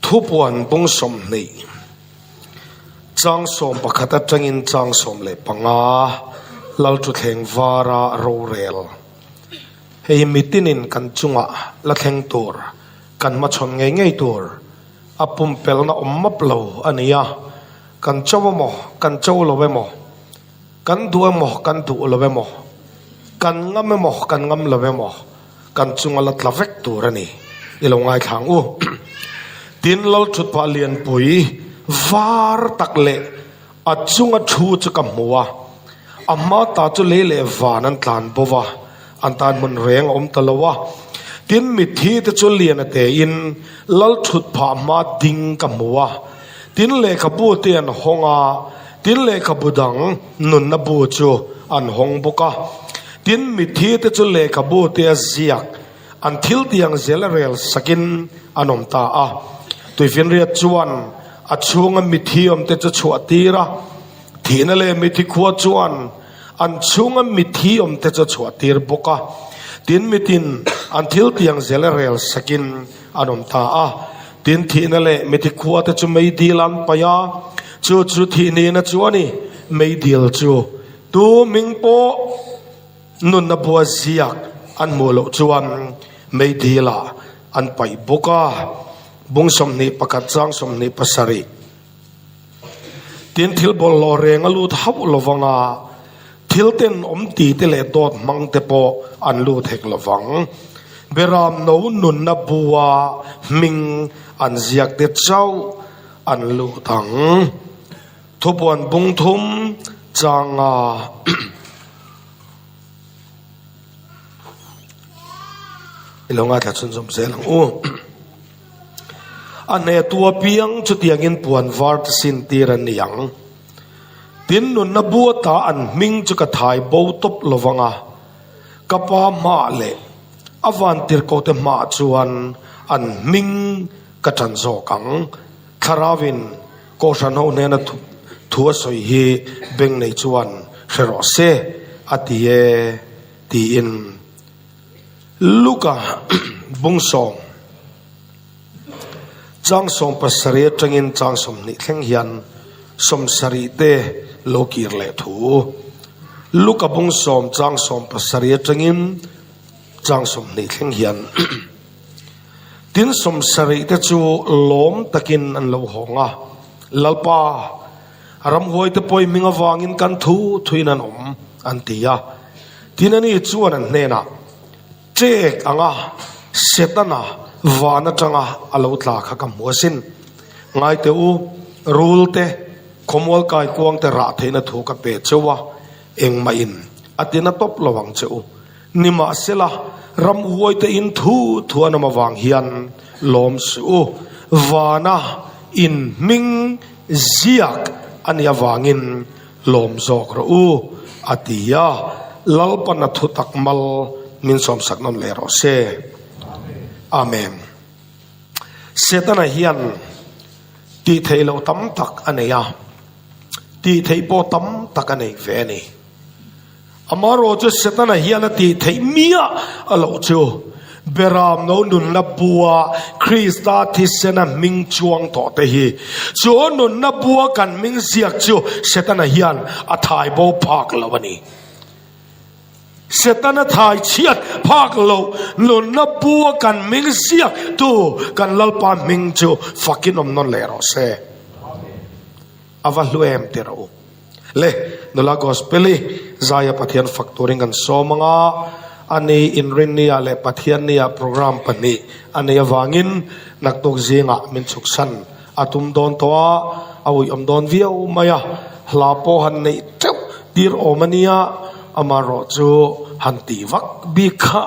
Thupuan bung 20, chang 11 atangin chang 15 Lalthutthleng vara rorel. Hei hi mitinin kan chungah la thleng tur, kan hmachhawn ngei ngei tur a pumpelna awm map lo a ni a. Kan cho emaw, kan cho lo emaw, kan duh emaw, kan duh lo emaw, kan ngam emaw, kan ngam lo emaw, Kan chunga la tla vek tur a ni. I lo ngaithla ang u. Tin, Lalthutphah lianpui var tak leh a chunga thu chu ka hmu a. A hma ta chu lei leh van an tlan bo va, an tan hmun reng a awm ta lo a. Tin, mitthi te chu lian a tein Lalthutphah hma ding ka hmu a. Tin, lehkhabu te an hawng a, tin lehkhabu dang nunna bu chu an hawng bawk a. Tin, mitthi te chu lehkhabu te a ziak, an thil tiang zel a rel sakin an awm ta a. Tuifinriat chuan a chhunga mitthi awm te chu chhuah tir a, thihna leh mitthi khua chuan an chhunga mitthi awm te chu chhuah tir bawk a. Tin, mitin an thil tiang zel a rel sakin an awm ta a. Tin, thihna leh mitthi khua te chu meidil an paih a, chu chu thihnihna chu a ni, meidil chu. Tu ming pawh nunna bua ziak an hmuh loh chuan meidil ah an paih bawk a, bung 21 chang 27. Tin thil bawlhhlawh reng a lut hauh lovang a, thil ten awm ti te leh dawt hmang te pawh an lut hek lovang. Beram no nunna bua hming an ziak te chauh an lut ang. Thupuan bung thum changa I lo ngaithla chhunzawm zel ang u. A hne tu apiang chutiangin puan var te sin tir an ni ang. Tin nunna bu ata an hming chu ka thai bo tawp lovang a, ka pa hmah leh a vantirhkoh te hmah chuan an hming ka ṭan zawk ang. Thlarauin Kohhran ho hnena thu a sawi hi beng nei chuan hre rawh se a ti e tiin Luka bung sawm chang 17 atangin chang 20 thleng hian 70 te lo kir leh thu Luka bung sawm chang 17 atangin chang 20 thleng hian Tin 70 te chu lawm takin an lo hawng a, Lalpa, ramhuai te pawh i hming avangin kan thu thuin an awm, an ti a. Tin ani chuan an hnenah, Ṭek anga Setana van atanga a lo tla kha ka hmu asin. Ngai teh u, rul te, khawmual kaikuang te rah theihna thu ka pe cheu a, engmah in a tina tawp lo ang che u. Nimahsela, ram huaite in thu thu an awm avang hian lawm suh u. Vana in hming ziak a nih avangin lawm zawk rawh u, a ti a. Lalpan a thutak mal min sawmsak nawn leh rawh se. Amen. Setana hian tih theih loh tam tak a nei a, tih theih pawh tam tak a nei ve a ni. Amaherawh chu Setana hian a tih theih miah a loh chu Beram no nunna bua Krista thisena hming chuang tawh te hi. Chu nunna bua kan hming ziak chu Setana hian a thai bo phak lo a ni. Setana thai chhiat phak lo nunna bua kan hming ziak tu kan Lalpa hming chu fakin awm nawn leh rawh se. A va hlu em ti rawh u. Le, nula Gospel-i zaia Pathian fak turin kan sawm ang a, ani Inrinnia leh Pathiannia program pahnih a nei avangin naktuk zingah min chhuksan a tum dawn tawh a, a uiawm dawn viau mai a, hla pawh han neih teuh tir awm a nia, amaherawh chu han tih vak bik kha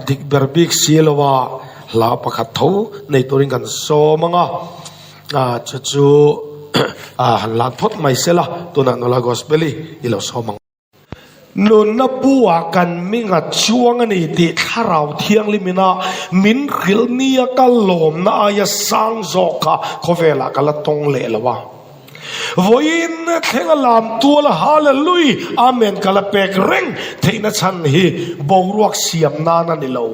dik ber bik si lo a, hla pakhat tho nei turin kan sawm ang a. Chu chu han lan phawt mai se la, tunah nula Gospel-i i lo sawm ang. Nunna buah kan minga chuang a ni tih Thlarau Thianghlimina min hrilh nia ka lawmna aia sang zawk kha khawvelah ka la tawng leh lo a. Vawiin thlenga lam tuala Hallelui Amen ka la pek reng theihna chhan hi boruak siam nan a ni lo.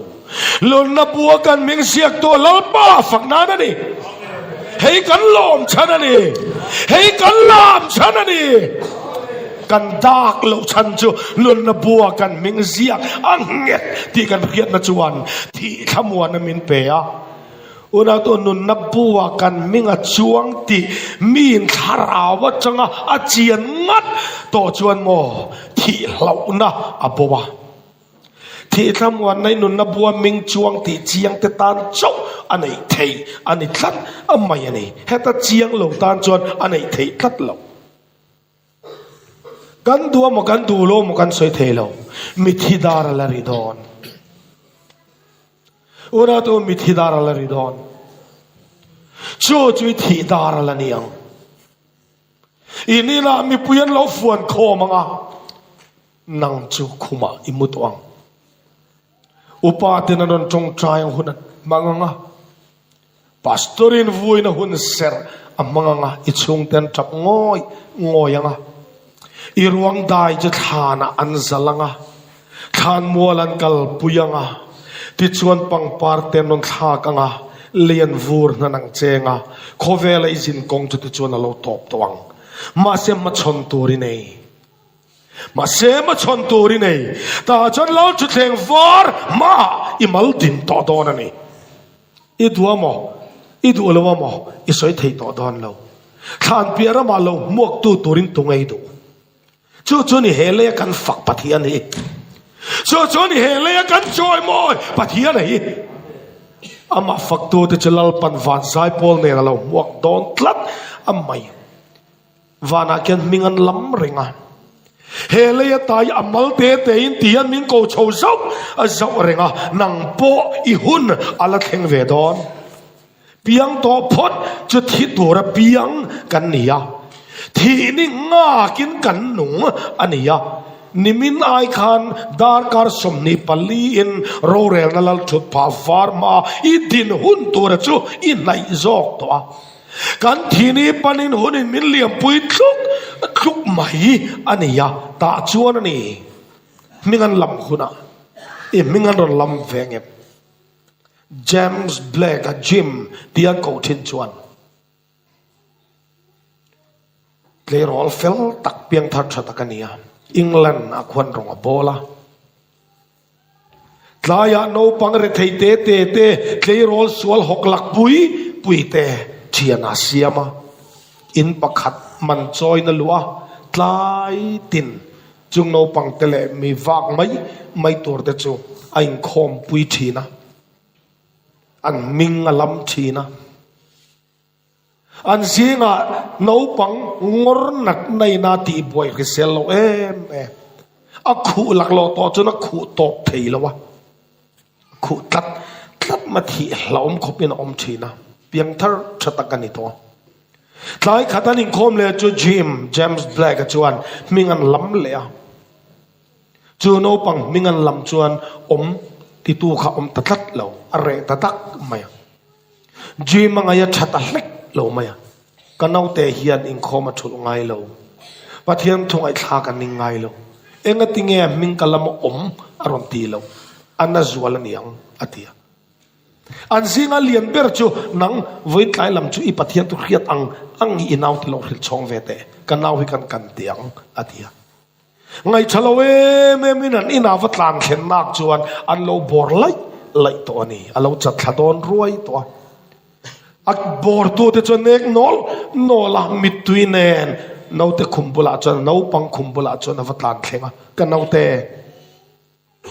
Nunna buah kan ming ziak tawh Lalpa fak nan a ni. Hei kan lawm chhan a ni. Hei kan lam chhan a ni. Kan dak loh chhan chu nunna bua kan hming ziak a nghet tih kan hriatna chuan thih thlamuana min pe a. Unautu nunna bua kan hming a chuang tih miin thlarau atanga a chian ngat tawh chuan maw thih hlauhna a bo a. Thih thlamuanna i nunna bua hming chuang tih chiang te tan chauh a neih theih a ni tlat a mai a ni. Heta chiang lo tan chuan a neih theih tlat lo. Kan duh a maw kan duh lo maw kan sawi thei lo. Mithi dar a la ri dawn. Unautu mithi dar a la ri dawn. Chu chu i thih dar a la ni ang. In inah mipui an lo fuan khawm ang a, nang chu khumah i mu tawh ang. Upa ten an rawn tawngtai ang hun an hmang ang a, Pastor in vuina hun serh a hmang ang a, i chhungte an tap ngawi ngawi ang a, i ruang dai chu thlanah an zal ang a, thlan mual an kalpui ang a, tichuan pangpar te an rawn thlak ang a, lei an vur hnan ang cheng a, khawvela i zin kawng chu tichuan a lo tawp tawh ang. Mahse hmachhawn tur i nei. Mahse hmachhawn tur i nei. Tah chuan Lal Thutthleng var hmaah i mal din tawh dawn a ni. I duh a maw? I duh lo a maw? I sawi thei tawh dawn lo. Thlan piah ramah lo hmuaktu turin tu ngei duh. Chu chu ni he leia kan fak Pathian hi. Chu chu ni he leia kan chawimawi Pathian hi. Amah faktute chu Lalpan van zaipawl nen a lo hmuak dawn tlat a mai. Vanah khian hming an lam reng a. He lei atai a mal te te in ti hian min ko chho zauh a zauh reng a, nang pawh i hun a la thleng ve dawn. Piang tawh phawt chu thi tura piang kan ni a, thih ni nghakin kan nung a ni a. Nimin ai khan darkar 24 in rorelna lal thut phah var hma i din hun tura chu i hnaih zawk tawh a. Kan thini panin hunin min liampui tluk tluk mai a ni a, tah chuan a ni. Hming an lam hunah i hming an rawn lam ve ngem. James Blake a Jim tih an koh thin chuan tleirawl fel tak piangthar tha tak a ni a, England ah khuan rawng a bawl a. Tlaiah naupang rethei te te te tleirawl sual hawk lak pui pui te thian a siam a, in pakhat man chawina luah tlai tin chung naupang te leh mi vak mai mai tur te chu a inkhawm pui thin a, an hming a lam thin a. An zingah naupang ngawr nat naina tihbuai hrisel lo em em. A khuh laklawh tawh chuan a khuh tawp thei lo a, a khuh tlat tlat ma thih hlauhawm khawpin a awm thin a, piangthar tha tak a ni tawh. Tlai khat an inkhawm leh chu Jim, James Black-a chuan hming an lam leh a. Chu naupang hming an lam chuan awm titu kha awm ta tlat lo, a reh ta dak mai a. Jim a ngaih a tha ta hlek lo mai a, ka naute hian inkhawm a thulh ngai lo, Pathian thu ngaihthlak a ning ngai lo, engati nge a hming ka lam a awm a rawn ti lo, a na zual a niang a ti a. An zinga lian ber chu nang vawiin tlai lam chu i Pathian thu hriat ang ang hi i naute lo hrilh chhawng ve teh, ka nau hi kan kan ti ang a ti a. Ngaihṭha lo em em in an inah va tlan thlen nak chuan an lo bawr laih laih tawh a ni. A lo chat thla dawn ruai tawh a. A bawrtute chuan nek nawl nawl a, mittui nen naute khum bulah chuan, naupang khum bulah chuan a va tlan thleng a, Ka naute,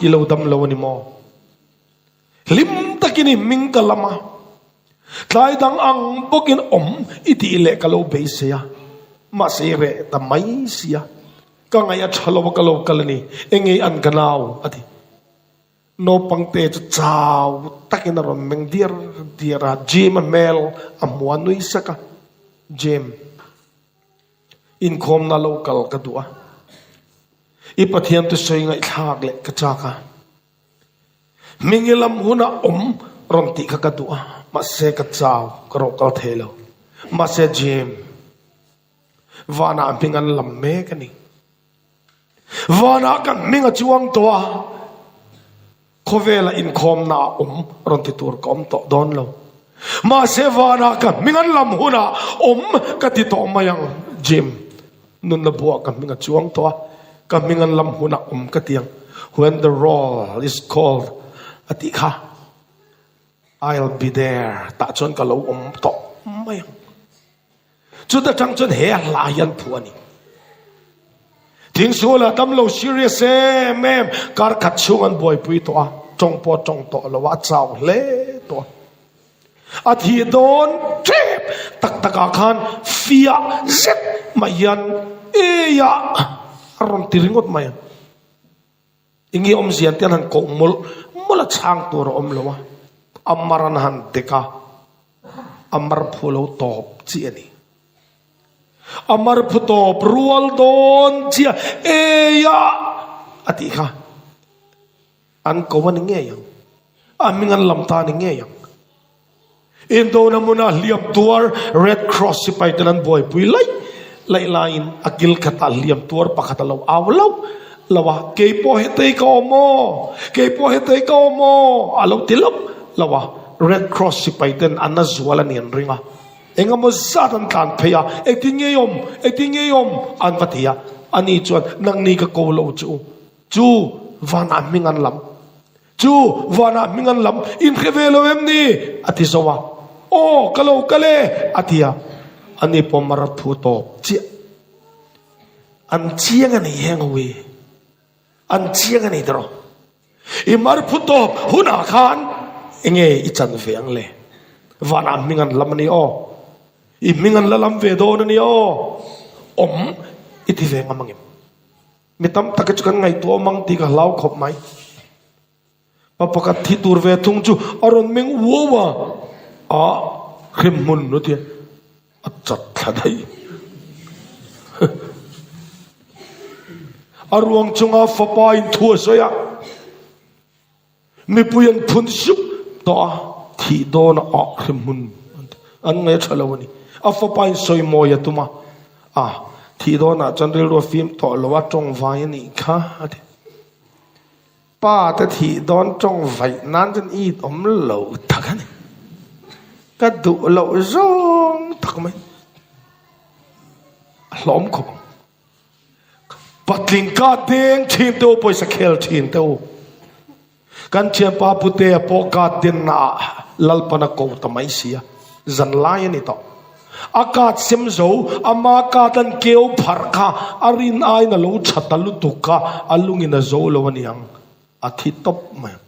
i lo dam lo a ni maw? Hlim takin i hming ka lam a, tlai dang ang bawkin awm i tih leh ka lo beisei a, mahse i reh ta mai sia, ka ngaih a tha lo a ka lo kal a ni, engei an ka nau a ti. Naupang te chu chau takin a rawn meng diar diar a, Jim a hmel a hmu a nui sak a, Jim. Inkhawmna lo kal ka duh a, i Pathian thusawi ngaihthlak leh ka chak a. Hmingi lam huna awm rawn tih kha ka duh a, mahse ka chau, ka rawh kal thei lo. Mahse Jim, vanah hming an lam mek a ni. Vanah kan hming a chuang tawh a, khawvela inkhawmna a awm rawn ti tur ka awm tawh dawn lo. Mahse vanah ka hming an lam hunah awm ka ti tawh mai ang. Jim, nunna buah ka hming a chuang tawh a, ka hming an lam hunah awm ka ti ang. When the roll is called a tih kha. I'll be there tah chuan ka lo awm tawh mai ang. Chuta tang chuan he hla hi an phuah a ni. Thingsuala tam lo serious em em kar khat chhung an buaipui tawh a, tawng pawh a tawng tawh lo a, a chau hle tawh a. A thih dawn tep tak takah khan fiah zet mai hian eiah a rawn ti ringawt mai a. Enge awmzia te an han koh mawlh mawlh a chhang tur a awm lo a, a mar an han dek a, a mar phu lo tawp chiah a ni. A mar phu tawp rual dawn chiah eia a tih kha an ko a ni ngei ang, a hming an lam ta a ni ngei ang. Indona hmuna hliam tuar Red Cross sipai ten an buaipui laih laih laiin a kil khatah hliam tuar pakhat a lo au lauh lauh a, Kei pawh hetei ka awm aw, kei pawh hetei ka awm aw a lo ti lauh lauh a, Red Cross sipai ten an na zual a ni an ring a, engemaw zat an tlan phei a, Engtin nge i awm, engtin nge i awm an va ti a, ani chuan nangni ka ko lo chu u, chu vanah hming an lam. Chu vanah hming an lam inhre ve lo em ni? a ti zo a. Aw, ka lo kal e, a ti a. Ani pawh mar a phu tawp chiah. An chiang a ni heng ho hi. An chiang a ni tawh. I mar phu tawp hunah khan enge i chan ve ang le? Vanah hming an lam a ni aw. I hming an la lam ve dawn a ni aw. Awm i ti ve ngam angem? Mi tam tak hi chu kan ngaihtuah awm ang tih ka hlau khawp mai. Pa pakhat thi tur ve thung chu a rawn meng uau a, a hrem hmun nu tia a chat thla daih. A ruang chunga fapa in thu a sawi a. Mipui an phun sup tawh a, thih dawn a ah hrem hmun an ngaih a tha lo a ni. A fapa in sawi mawi a tum a, a thih dawnah chuan rilru a fim tawh lo a, tawng vai a nih kha a ti. Pa te thih dawn tawng vaih nan chuan it awm lo tak a ni. Ka duh loh zawng tak mai. A hlawm khawp ang. Patling ka deng thin te u, pawisa khel thin te u. Kan thianpa Putea pawh ka denna ah Lalpan a ko ta mai si a, zan lai a ni tawh. A kat sem zo, ama kat an keu pharh kha a rin aiin a lo tha ta lutuk kha a lungin a zo lo a niang, a thi tawp mai ang.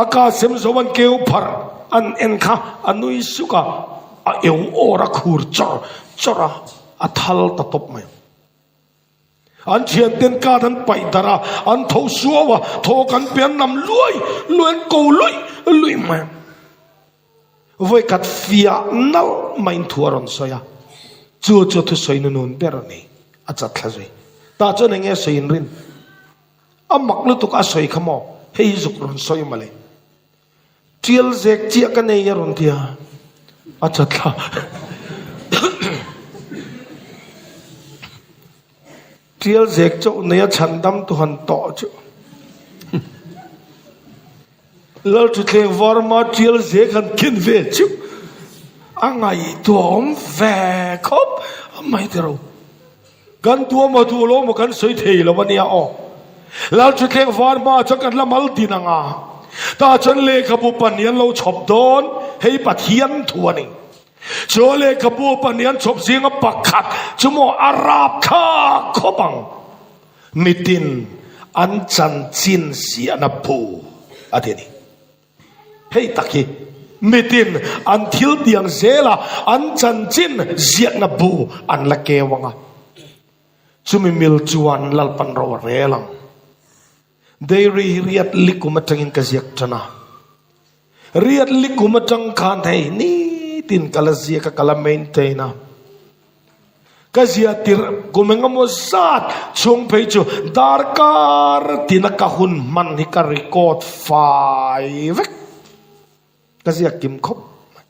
A ka sem zo an keu pharh an en kha a nui suk a, a eu awr a khur chawr chawr a, a thal ta tawp mai. An thian ten kat an paih darh a, an tho suau a, thaw kan pe an nam luai luai an ko luih luih mai. Vawikhat fiah nalh maiin thu a rawn sawi a, chu chu thusawi nunun ber a ni, a chat thla zui. Tah chuan eng nge sawi inrin? A mak lutuk a sawi kha maw? Hei hi zuk rawn sawi mawle. Tial zek chiah ka nei a rawn ti a, a chat thla. Tial zek chauh nei a chhandam tu han tawh chu. Lalthuthleng varma tial zek han khin ve chu a ngaihtuahawm ve khawp mai tiro. Kan duh amaw duh lo amaw kan sawi thei lo a nia aw. Lalthuthleng var hmaah chuan kan la mal din ang a, tah chuan lehkhabu pahnih an lo chhawp dawn, hei Pathian thu a ni. Chu lehkhabu pahnih an chhawp zinga pakhat chu maw a rapthlak khawp ang. Mitin an chanchin ziahna bu a ti a ni. Hei tak hi mitin an thil tiang zela an chanchin ziakna bu an la keu ang a, chumi mil chuan Lalpan ro a rel ang. Dairy hi riat likum atangin ka ziak tan a, riat likum atang khan hei nitin ka la ziak a, ka la maintain a. Ka zia tirh kum engemaw zat chhung phei chu darkar tina ka hun hman hi ka record fai vek. Ka ziak kim khawp mai.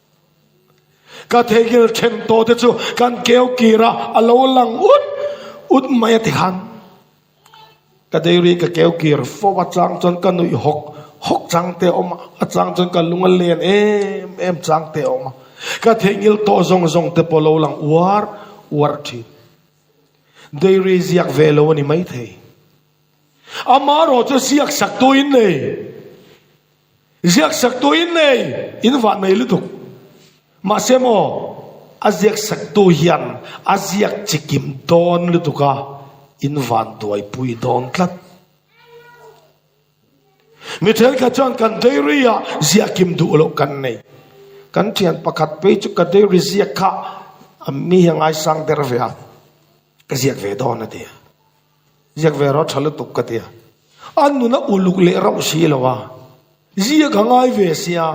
Ka theihngil then tawh te chu kan keu kir a, a lo lang ut ut mai a ti khan. Ka diary ka keu kir fo a chang chuan ka nuih hawk hawk. chang te a awm a, a chang chuan ka lung a len em em chang te a awm a, ka theihnghilh tawh zawng zawng te pawh lo lang uar uar thin. Dairy ziak ve lo a ni maithei. Amaherawh chu ziak sak tu in nei. Ziak sak tu in nei, in vah nei lutuk. Mahse maw, a ziak sak tu hian a ziak chikim dawn lutuk a, in van duaipui dawn tlat. Mi thenkhat chuan kan dairy ah ziah kim duh loh kan nei. Kan thian pakhat phei chu ka dairy ziak kha a mi hi a ngaisang der ve a, ka ziak ve dawn a ti a. Ziak ve rawh tha lutuk ka ti a. A nun a uluk leh rauh si lo a, ziak a ngai ve sia,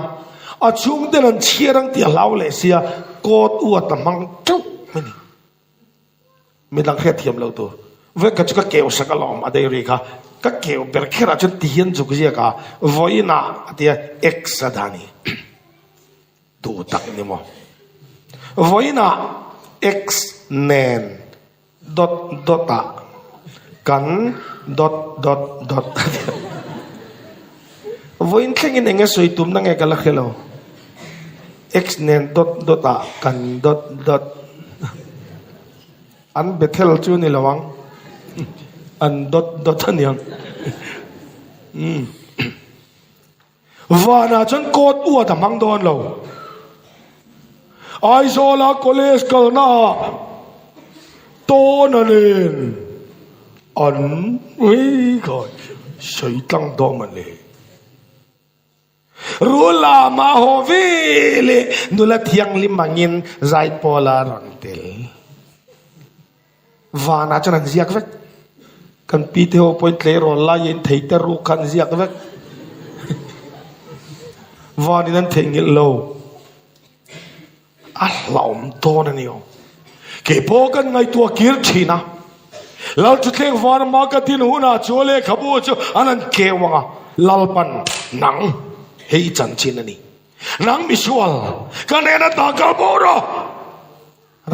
a chhungten an chhiar ang tih a hlau leh sia, kawt uat a hmang teuh mai ni. Midang hriat thiam lo tur. Vawi khat chu ka keu sak alawm a dairy kha. Ka keu ber kher ah chuan ti hian zuk ziak a, vawiin ah a tia X a dah ni. Duh tak ni maw. Vawiin ah X nen dot dot ah kan dot dot dot a tia. Vawiin thlengin eng nge sawi tumna nge ka la hre lo. X nen dot dot ah kan dot dot an Bethel chu ni lo ang an dot dot a niang umm vanah chuan coat uat a hmang dawn lo Aizawla college kalna ah tawn a nen an ui khai sawi tlang dawm a ni. Rula mah haw ve leh nula thianghlim angin zaipawl a rawn tel. Vanah chuan an ziak vek. Kan pi te ho pawhin tleirawl laiin thei te ruk kha an ziak vek. Vanin an theihnghilh lo. A hlauhawm dawn a ni aw. Kei pawh kan ngaihtuah kir thin a. Lalthutthleng varma ka din hunah chu lehkhabu chu an han keu ang a, Lalpan nang hei i chanchin a ni. Nang misual, ka hnena ta kal bo rawh.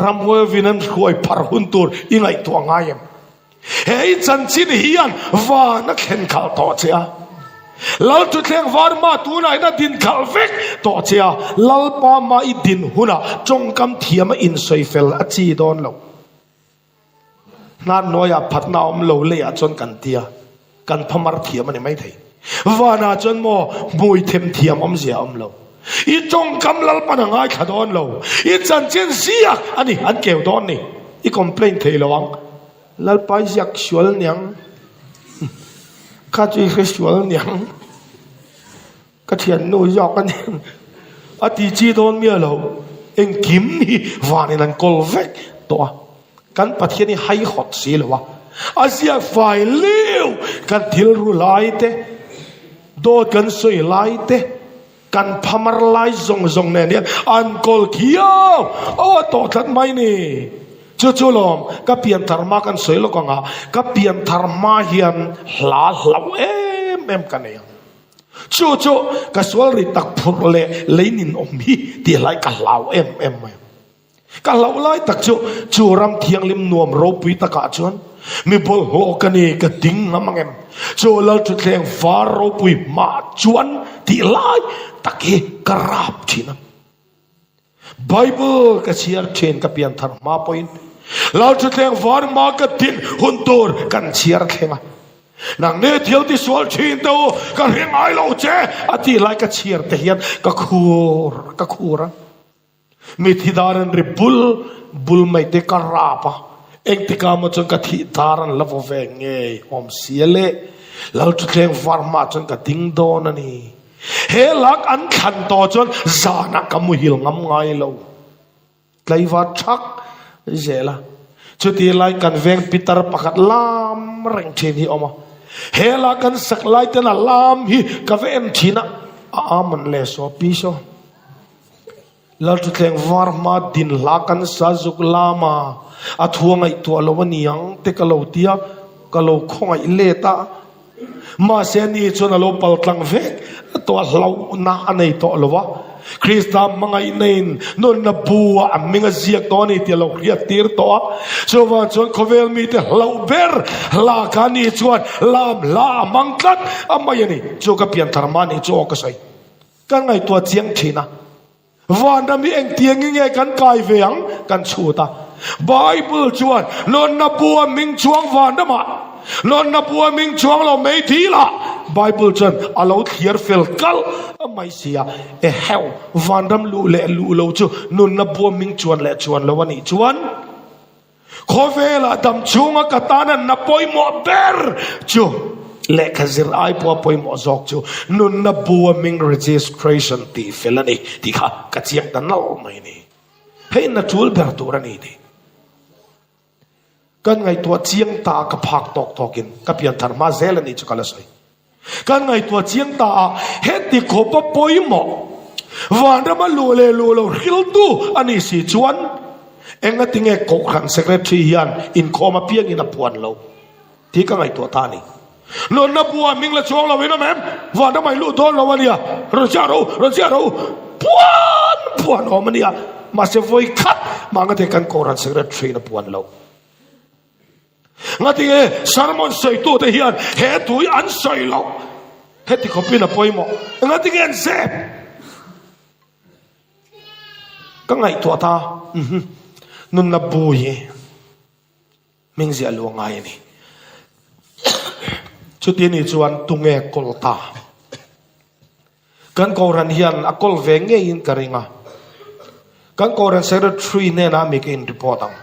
Ramhuaivin an hruai phar hun tur i ngaihtuah ngai em? He i chanchin hian van a thlen khalh tawh che a. Lal thutthleng var mah tunah hian a din khalh vek tawh che a. Lalpa mah i din hunah tawngkam thiam a insawi fel a chi dawn lo. Hnar hnuaiah phatna a awm lo leiah chuan kan tia, kan phamar thiam a ni maithei. Vanah chuan maw hmui them thiam awmzia a awm lo. I tawngkam Lalpan a ngaithla dawn lo. I chanchin ziak a ni, an keu dawn ni. I complain thei lo ang. Lalpa i ziak sual niang. Kha chu i hre sual niang. Ka thiannu zawk a niang. A ti chi dawn miah lo. Engkim hi vanin an kawl vek tawh a. Kan Pathian hi haihawt si lo a. A ziak fai leu kan thil ru lai te, dawt kan sawi lai te, kan phamar lai zawng zawng nen hian an kawl khiau aw a tawh tlat mai ni. Chu chu lawm ka pianthar hma kan sawi lawk ang a, ka pianthar hma hian hla hlauh em em ka nei ang. Chu chu ka sual ri tak phurh leh lei nin awm hi tih hlai ka hlau em em mai. Ka hlauh lai tak chu chu ram thianghlim nuam ropui takah chuan mi bawlhhlawh ka ni ka ding ngam ang em? Chu Lalthutthleng var ropui hmah chuan tih lai tak hi ka rap thin a. Bible ka chhiar thin ka pian thar hma pawhin Lalthutthleng var hma ka din hun tur kan chhiar thleng a. Nang nge thil ti sual thin te u ka hre ngai lo che a tih lai ka chhiar te hian ka khur ka khur a. Mithi dar an ri bul bul mai te ka rap a, engtikah maw chuan ka thih dar an la vaw ve ngei awm sia le, Lalthuthleng var hmaah chuan ka ding dawn a ni. He lak an thlan tawh chuan zanah ka muhil ngam ngai lo. Tlaivar thak zel a, chutih lai kan veng pitar pakhat lam reng thin hi a awm a, he lak kan sak lai ten a lam hi ka va en thin a, a aman le saw pi saw. Lalthutthleng var hma din hla kan sa zuk lam a, a thu a ngaihtuah lo a ni ang te ka lo ti a, ka lo khawngaih let a. Mahse ani chuan a lo pal tlang vek tawh a, hlauhna a nei tawh lo a. Krista hmangaihna in nunna bu ah a hming a ziak tawh a ni tih a lo hriat tir tawh a. Chuvang chuan khawvel mite hlauh ber hla kha ni chuan lam hla a hmang tlat a mai a ni. Chu ka pianthar mah ni chu aw ka sawi. Kan ngaihtuah chiang thin a. Vanram hi engtiangin nge kan kai ve ang? Kan chhut a. Bible chuan nunna bu a hming chuang vanramah, nunna bu a hming chuang lo mai thilah Bible chuan a lo thliar fel kalh mai si a. Eheu, vanram luh leh luh lo chu nunna bu a hming chuan leh chuan lo a nih chuan Khawvelah dam chhunga ka tana na pawimawh ber chu lehkha zir ai pawha pawimawh zawk chu nunna bu a hming registration tih fel a ni tih kha ka chiang ta nalh mai a ni. Hei na tul ber tur a ni tih kan ngaihtuah chiang ta a ka phak tawk tawkin ka pianthar hma zel a nih chu ka la sawi. Kan ngaihtuah chiang ta a, heti khawpa pawimawh vanrama luh leh luh lo hriltu a nih si chuan engatinge Kohhran Secretary hian inkhawm apiangin a puan lo tih ka ngaihtuah ta a ni. Nunna bua hming la chuang lo in awm em? Vanrama i luh dawn lo a nia, rawn ziah rawh u, rawn ziah rawh u, puan puan awm a nia, mahse vawi khat mah ngate kan Kohhran Secretary in a puan lo. Ngatinge sermon sawitute hian he thu hi an sawi loh? Heti khawpin a pawimawh. Ngatinge an zep? Ka ngaihtuah ta, mhm, nunna bu hi hming ziah luh a ngai a ni. Chuti ni chuan tunge kawl ta? Kan Kohhran hian a kawl ve ngeiin ka ring a. Kan Kohhran Secretary hnenah mi ka in report ang.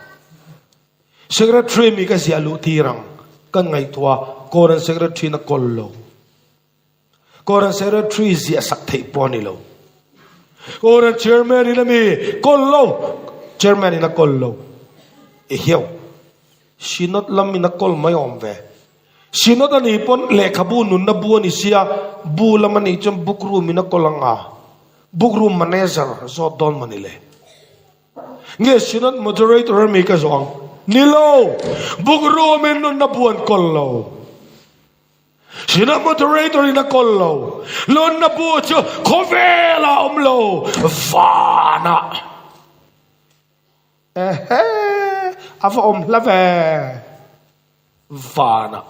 Secretary mi ka ziah luh tir ang kan ngaihtuah Kohhran Secretary na kawl lo. Kohhran Secretary ziah sak theih pawh a ni lo. Kohhran Chairman in a mi kawl lo. Chairman in a kawl lo. Ehiau. Synod lam in a kawl mai awm ve. Synod a nih pawn lehkhabu nunna bu a ni sia, bu lam a nih chuan book room in a kawl ang a. Book room manager zawt dawn maw ni le. Nge Synod Moderator ami ka zawh ang? Ni lo! Book room in nunna bu an kawl lo. Synod Moderator in a kawl lo. Nunna bu chu khawvel ah awm lo, van ah. Ehe! A va awm hla ve. Van ah.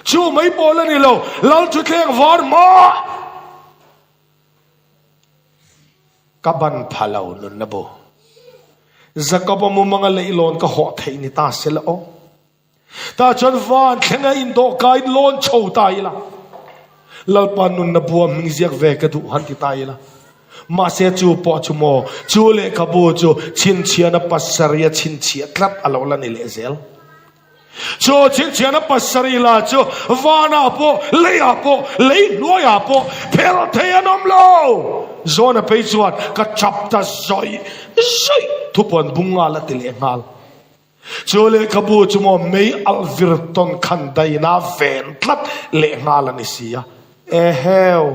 Chu mai pawl a ni lo, Lal Thutthleng var hma ka ban pha lo nunna bu. Jakob-a mumanga leihlawn ka hawh theih ni ta se la aw. Tah chuan van thlenga indawhkaiin lawn chho ta ila. Lalpa nunna bua hming ziak ve ka duh han ti ta ila. Mahse chu pawh chu maw, chu lehkhabu chu chhinchhiahna pasarih a chhinchhiah tlat a lo la ni lehzel. Chu chhinchhiahna pasarih la chu vanah pawh, leiah pawh, lei hnuaiah pawh phel thei an awm lo. Zawna phei chuan ka chap ta zawih zawih thupuan bung nghal a ti leh nghal. Chu lehkhabu chu maw mei alh vir tawn khan daina ven tlat leh nghal a ni si a. Eheu!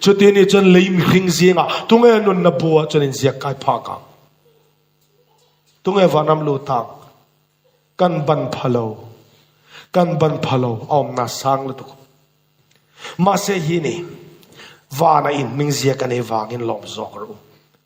Chuti ni chuan lei mihring zingah tunge nunna bu-ah chuan inziak kai phak ang? Tunge vanram lut ang? Kan ban pha lo. Kan ban pha lo. A awmna sang lutuk. Mahse hi ni, vana in hming zia ka nei vangin lawm zawk rawh u.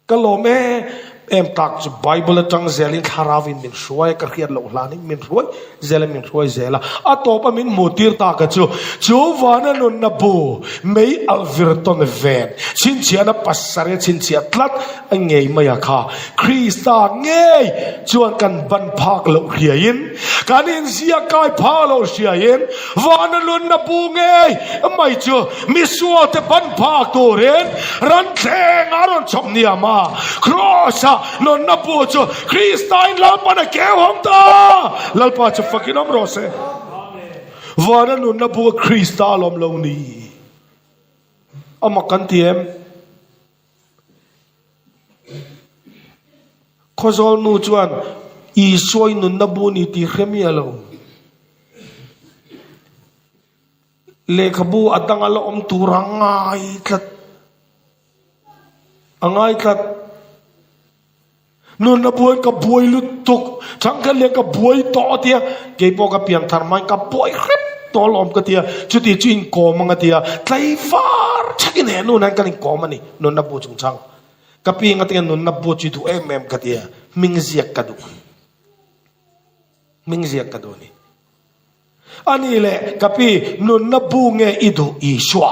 Ka lawm em em tak chu Bible atang zelin thlarau in min hruai a, ka hriat loh hlanin min hruai zel a, min hruai zel a. A tawp a min hmuh tir tak a chu, chu vana nunna bu mei alh vir tawn ven chhinchhiahna pasarih a chhinchhiah tlat A ngei mai a kha. Krista ngei chuan kan ban phak loh hriaiin, kan inziak kai phak loh hriaiin, vana nunna bu ngei mai chu misualte ban phak turin ranthleng a rawn chhawp hniam a. Kraws-a nunna bu chu Kristain Lalpan a keuhawm ta! Lalpa chu fakin awm rawh se. Vana nunna bu a Krista alawm lo ni. A mak kan ti em? Khawzawl nu chuan Isua i nunna bu ni tih hre miah lo. Lehkhabu a dang a la awm tur a ngai tlat. A ngai tlat. Nunna buai ka buai lutuk, changkhat leh ka buai tawh a tia, keipawh ka pianthar hmain ka buai hrep. tawh alawm ka ti a, chuti chu inkawm ang a ti a, tlaivar thakin he nu nen kan inkawm a ni, nunna bu chungchang. Ka pi ngatinge nunna bu chu i duh em em ka ti a, hming ziak ka duh. Hming ziak ka duh a ni. A nih leh ka pi, nunna bu nge i duh Isua?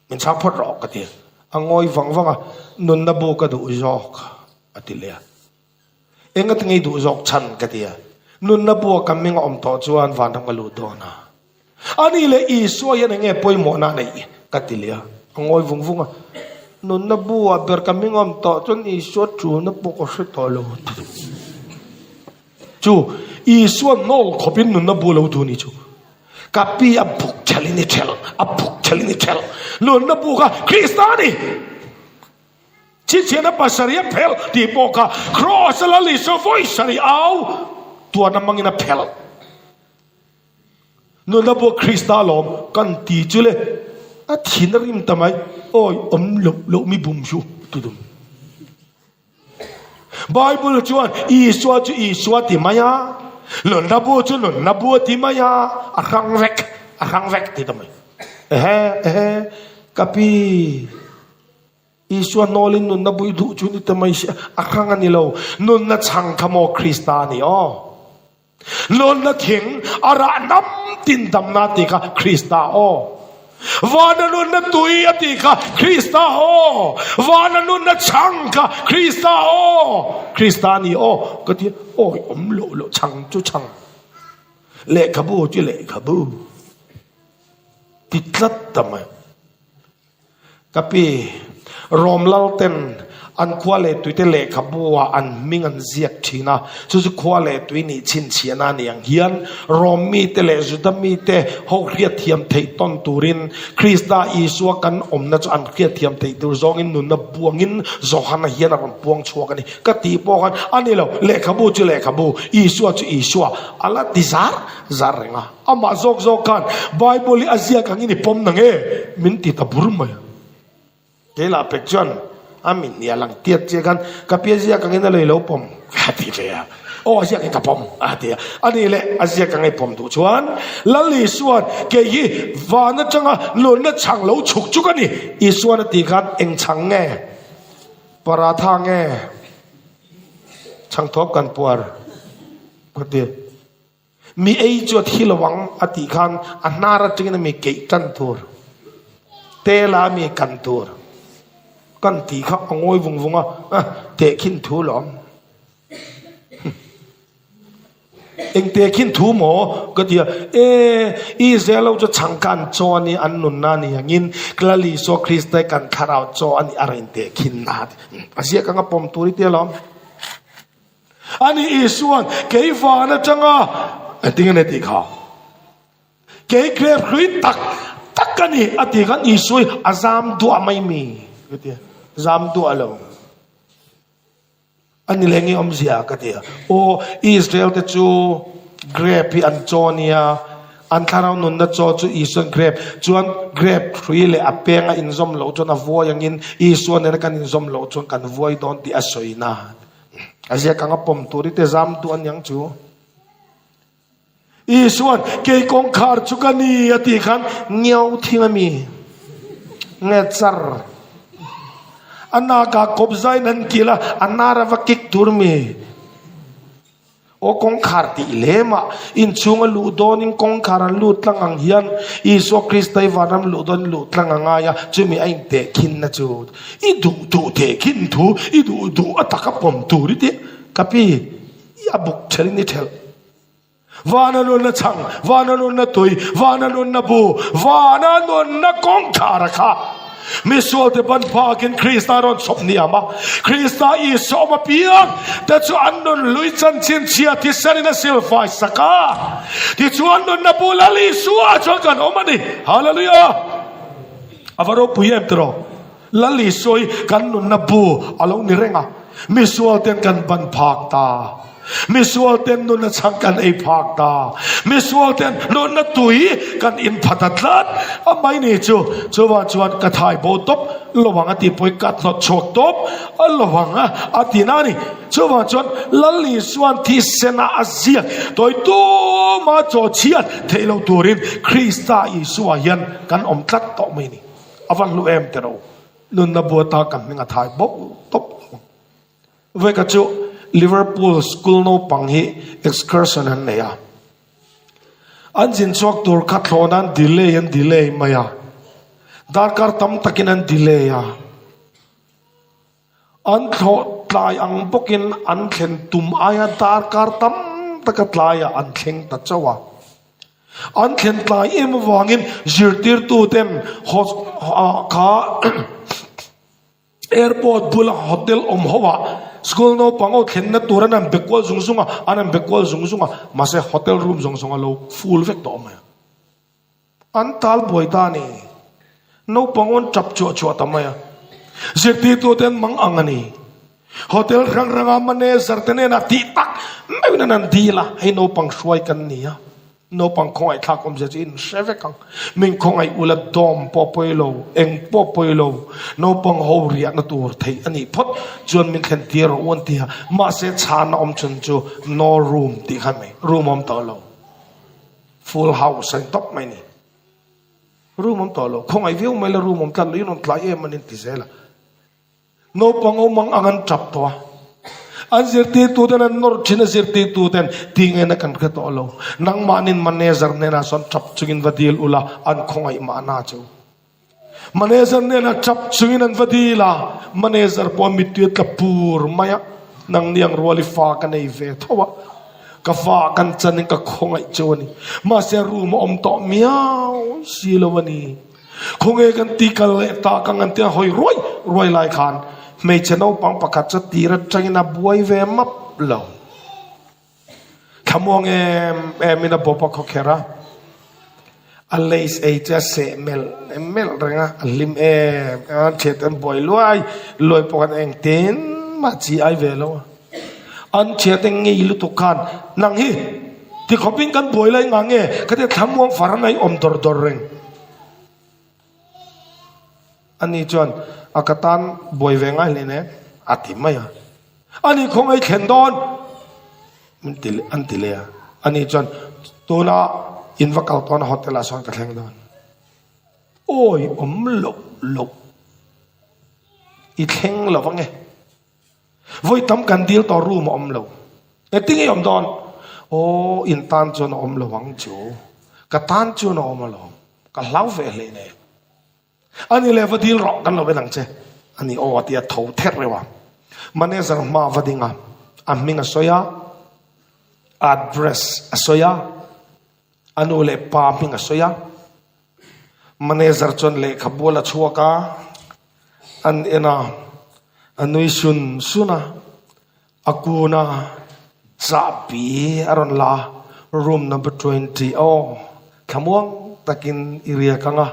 Min chhang phawt rawh ka ti. A ngawi vang vang a, nunna bu ka duh zawk a ti leh a. Engati nge i duh zawk chhan ka ti a. Nunna bu a ka hming a awm tawh chuan vanram ka lut dawn a. A nih leh Isua hian enge pawimawhna a neih ka ti leh a. A ngawi vung vung a, nunna bu ah ber ka hming a awm tawh chuan Isua tulna pawh ka hre tawh lo a ti. Chu Isua hnawl khawpin nunna bu lo duh ni chu. Ka pi a buk thelh in i thelh, a buk thelh in i thelh. Nunna bu kha Krista a ni. Chhinchhiahna pasarih a phelh tih pawh kha Kraws a Lal Isua vawi sarih au tuarna hmangin a phelh. Nunna bu Krista alawm kan ti chu le a thin a rim ta mai. Awi awm loh loh mi bum chu tudum. Bible chuan Isua chu Isua ti mai a, nunna bu chu nunna bu a ti mai a, a hrang vek, a hrang vek ti ta mai. Ehe, ehe, ka pi, Isua hnawlin nunna bu i duh chu ni ta mai si, a hrang a ni lo, nunna chhang kha maw Krista a ni aw. Nunna thing a rah nam tin damna tih kha Krista aw. Vana nunna tui a tih kha Krista aw. Vana nunna chhang kha Krista aw. Krista ni aw ka ti awi awm loh loh chhang chu chhang. Lehkhabu chu lehkhabu. Ti tlat ta mai. Ka pi, Rom lalten an khua leh tuite lehkhabu ah an hming an ziak thin a, chu chu khua leh tui nih chhinchhiahna a ni ang hian Rom mite leh Juda mite ho hriatthiam theih tawn turin Krista Isua kan awmna chu an hriatthiam theih tur zawngin nunna buangin Johana hian a rawn puang chhuak a ni. Ka tih pawh khan a ni lo, lehkhabu chu lehkhabu, Isua chu Isua a la ti zar zar reng a. Amah zawk zawk khan Bible hi a ziak angin i pawm na nge? Min ti ta bur mai a. Keilah pek chuan a min hnial ang tiat chiah khan ka pi a ziak angin a lei lo pawm a ti ve a. Aw a ziak in ka pawm a ti a. A nih leh a ziak ang i pawm duh chuan Lal Isuan kei hi van atanga nunna chhang lo chhuk chuk a ni. Isuan a tih khan eng chhang nge? Paratha nge? Chhangthawp kan puar ka ti. Mi ei chu a thi lo ang a tih khan a hnar atangin a mi keih tan tur, tel ah a mi kan tur kan tih kha a ngawi vung vung a, ah tehkhin thu lawm. Eng tehkhin thu maw ka ti a, e Israel ho chu chhangkan chaw a ni an nunna a ni angin Lal Isua Krista hi kan thlarau chaw a ni a rawn tehkhin na a ti. A ziak anga pawm tur i ti alawm. Ani Isuan, Kei van atanga engtin nge tih kha? Kei grep hlui tak tak a ni a tih khan Isua hi a zam duah mai mi ka ti a, zam duah lo. A ni leh nge awmzia ka ti a, aw Israel te chu grep hi an chaw a nia, an thlarau nunna chaw chu Isuan grep chuan grep hrui leh a peng a inzawm loh chuan a vuai angin Isua nena kan inzawm loh chuan kan vuai dawn tih a sawina. A ziak anga pawm tur i te zam duh aniang chu. Isuan kei kawngkhar chu ka ni a tih khan ngiau thing a mi nge char. A nakah kawp zain an kil a, a nar a va kik tur mi. Aw kawngkhar tih lemah inchhunga luh dawnin kawngkhar an lut tlang ang hian Isua Krista i vanram luh dawn luh tlang a ngai a, chumi a intehkhinna chu i duh duh tehkhin thu, i duh duh a taka pawm tur i tih ka pi, i a buk thelhin i thelh. Vana nunna chhang, vana nunna tui, vana nunna bu, vana nunna kawngkhar a kha. Misualte ban phakin Krista rawn chhawp hniam a, Krista Isua awm apiang te chu an nun lui chanchin chhia thisenin a silfai sak a, tichuan nunna bul Lal Isua chuan kan awm a ni. Hallelujah! A va ropui em tiraw? Lal Isua hi kan nunna bu a lo ni reng a, misualten kan ban phak ta. Misual ten nunna chhang kan ei phak ta. Misual ten nunna tui kan in pha ta tlat a mai ni chu. Chuvang chuan ka thai bo tawp lo ang a ti pawi ka hnawt chhuak tawp a lo ang a a ti na a ni. Chuvang chuan Lal Isuan thisena a ziak tawi tuma chaw chhiat theih lo turin Krista Isua hian kan awm tlat tawh mai ni. A va hlu em tiro. Nunna buata kan hming a thai bo tawp lo. Vawikhat chu Liverpool school naupang hi excursion an nei a. An zin chhuak tur kha thlawn an delay an delay mai a. Darkar tam takin an delay a. An thlawh tlai ang bawkin an thlen tum aia darkar tam taka tlaiah an thleng ta chauh a. An thlen tlai em avangin zirtirtuten kha Airport bula hotel awm ho ah school naupang ho thlenna tur an han be kual zung zung a, an han be kual zung zung a, mahse hotel room zawng zawng a lo full vek tawh mai a. An tal buai ta a ni. Naupang ho an tap chhuah chhuah ta mai a. Zirtirtu te an mang ang a ni. Hotel hrang hranga manager te hnenah tih tak meuhin an han dil a, hei naupang hruai kan ni a. Naupang khawngaihthlak awmzia chu in hre vek ang. Min khawngaih ula dawm pawh pawi lo, eng pawh pawi lo, naupang ho riahna tur theih a nih phawt chuan min thlen tir rawh u an ti a. Mahse chhana awm chhun chu no room tih kha mai, room awm tawh lo. Full house a ni tawp mai ni. Room awm tawh lo. Khawngaih viau mai la room awm tlat lo, in rawn tlai em a ni an ti zel a. Naupang awmang ang an tap tawh a, an zirtirtuten an nawr thin a, zirtirtuten tingaina kan hre tawh lo. Nangmahnin manager hnenah sawn tap chungin va dil ula, an khawngaih mahna chu. Manager hnenah tap chungin an va dil a, manager pawh mittui a tla pur mai a, nangni ang rual i fa ka nei ve tho a, ka fa kan chanin ka khawngaih chu a ni. Mahse room a awm tawh miau si lo a ni. Khawnge kan ti kal leh tak ang an tia hawi ruai ruai lai khan hmeichhe naupang pakhat chu tir atangin a buai ve map lo. Thlamuang em em in a bawp a khawkher a, a lace ei chu a seh melh melh reng a, a hlim em em a, an thiante an buai luai luai pawh khan engtin mah chi ai ve lo a. An thiante ngei lutuk khan nang hi ti khawpin kan buai lai ngah nge khatia thlamuang faran a i awm dawr dawr reng. Ani chuan, A ka tan buai ve ngai hle ne, a ti mai a. Ani khawngaih thlen dawn? Min ti an ti leh a. Ani chuan, Tuna in va kal tawn hotel ah sawn ka thleng dawn. Awi awm loh loh i thleng lo ange. Vawi tam kan dil tawh room a awm lo. Engtin nge awm dawn? Aw, in tan chuan a awm lo ang chu. Ka tan chuan a awm alawm. Ka hlau ve hle ne. Ani le va dil rawh kan lo en ang che. Ani aw a ti a tho ther reuh a. Manager hma va ding a, a hming a sawi a, address a sawi a, a nu leh pa hming a sawi a. Manager chuan lehkhabu a la chhuak a, an en a, a nui sun sun a, a kun a, chahpi a rawn la a, room number 20 aw, thlamuang takin i riak ang a,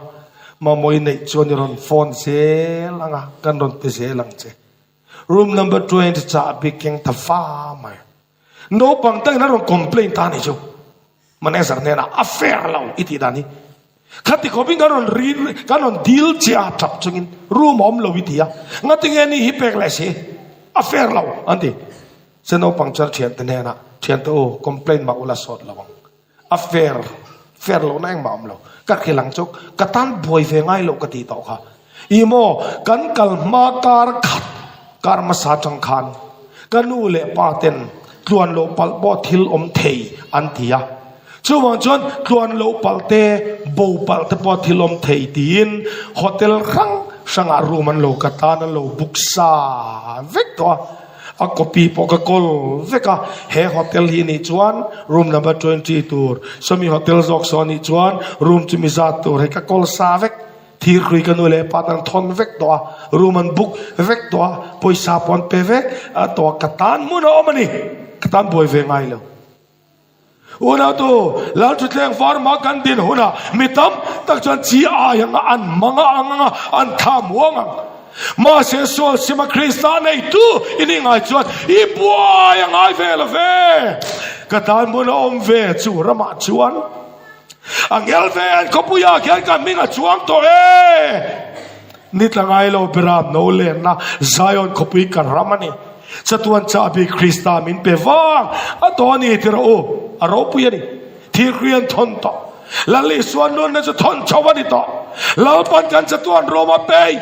mamawh i neih chuan i rawn phone zel ang a, kan rawn pe zel ang che. Room number 20 chahpi keng ta fa mai. Naupang takin a rawn complain ta a nih chu. Manager hnenah a fair lo i tih dan hi. Khati khawpin kan rawn ri kan rawn dil che a tap chungin room a awm lo i ti a. Ngatinge ni hi pek leh si a fair lo an ti. Che naupang chuan thiante hnenah thiante u complain mah ula sawt lo ang. A fair fair lohna engmah awm lo. Ka hrilh ang chu ka tan buai ve ngai loh ka tih tawh kha. I maw kan kal hma kar khat kar hmasa tang khan ka nu leh pa ten tluan loh palh pawh thil awm thei an ti a. Chuvang chuan tluan loh palh te bo palh te pawh thil awm thei tiin hotel hrang hrangah room an lo ka tan an lo book sa vek tawh a. A copy pawh ka kawl vek a, he hotel hi nih chuan room number 20 tur, sawmi hotel zawk saw nih chuan room chu mi zat tur hei ka kawl sa vek. Thir hrui ka nu leh pa tan thawn vek tawh a, room an book vek tawh a, pawisa pawh an pe vek tawh a, ka tan hmun a awm a ni, ka tan buai ve ngai lo. Unautu, Lalthutthleng farma kan din hunah mi tam tak chuan chi ai anga an hmang a ang anga an thla muang ang. Mahse sual sima Krista neitu i nih ngai chuan i buai a ngai ve lo ve. Ka tan hmun a awm ve chu ramah chuan a ngel ve an khawpuiah khian ka hming a chuang tawh e. Ni tla ngai lo beram no lenna Zion khawpui ka ram a ni. Chatuan chahbi Krista min pe vang a tawh a ni ti rawh u. A ropui a ni. Thilhri an thawn tawh. Lal Isua nunna chu thawn chho a ni tawh. Lalpan kan chatuan rawm a pei